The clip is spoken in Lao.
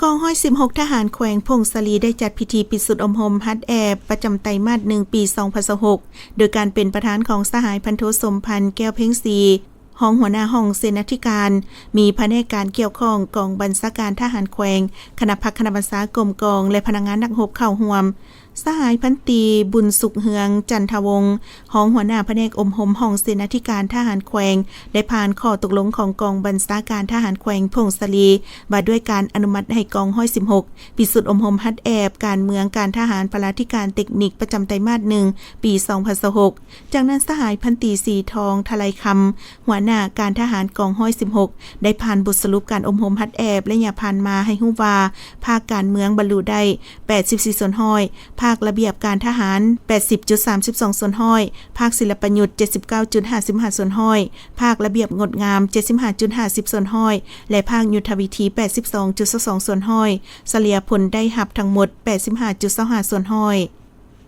ກອງຮ້ອຍສິບຫົກ ທະຫານແຂວງຜົ້ງສາລີ ໄດ້ຈັດພິທີປິດຊຸດອົບຮົມຫັດແອບປະຈຳໄຕມາດໜຶ່ງ ປີສອງພັນຊາວຫົກ ໂດຍການເປັນປະທານຂອງສະຫາຍພັນໂທ ສົມພັນ ແກ້ວເພັງສີ ຮອງຫົວໜ້າຫ້ອງເສນາທິການ, ມີພະແນກການກ່ຽວຂ້ອງ, ກອງບັນຊາການທະຫານແຂວງ, ຄະນະພັກຄະນະບັນຊາກົມກອງ ແລະ ພະນັກງານນັກຮົບເຂົ້າຮ່ວມ. ສະຫາຍພັນຕີ ບຸນສຸກເຮືອງ ຈັນທະວົງ ຮອງຫົວໜ້າພະແນກອົບຮົມຫ້ອງເສນາທິການທະຫານແຂວງ ໄດ້ຜ່ານຂໍ້ຕົກລົງຂອງກອງບັນຊາການທະຫານແຂວງຜົ້ງສາລີ ວ່າດ້ວຍການອະນຸມັດໃຫ້ກອງຮ້ອຍສິບຫົກ ປິດຊຸດອົບຮົມຫັດແອບການເມືອງການທະຫານພະລາທິການເຕັກນິກປະຈຳໄຕມາດໜຶ່ງ ປີສອງພັນຊາວຫົກ. ຈາກນັ້ນ ສະຫາຍພັນຕີ ສີທອງ ທະໄລຄຳ ຫົວໜ້າການທະຫານກອງຮ້ອຍສິບຫົກ ໄດ້ຜ່ານບົດສະຫຼຸບການອົບຮົມຫັດແອບໄລຍະຜ່ານມາໃຫ້ຮູ້ວ່າ ພາກການເມືອງບັນລຸໄດ້ ແປດສິບສີ່ສ່ວນຮ້ອຍ, ພາກລະບຽບການທະຫານ ແປດສິບຈຸດສາມສິບສອງສ່ວນຮ້ອຍ, ພາກສິລະປະຍຸດ ເຈັດສິບເກົ້າຈຸດຫ້າສິບຫ້າສ່ວນຮ້ອຍ, ພາກລະບຽບງົດງາມ ເຈັດສິບຫ້າຈຸດຫ້າສິບສ່ວນຮ້ອຍ ແລະ ພາກຍຸດທະວິທີ ແປດສິບສອງຈຸດຊາວສອງສ່ວນຮ້ອຍ, ສະເລ່ຍຜົນໄດ້ຮັບທັງໝົດ ແປດສິບຫ້າຈຸດຊາວຫ້າສ່ວນຮ້ອຍ.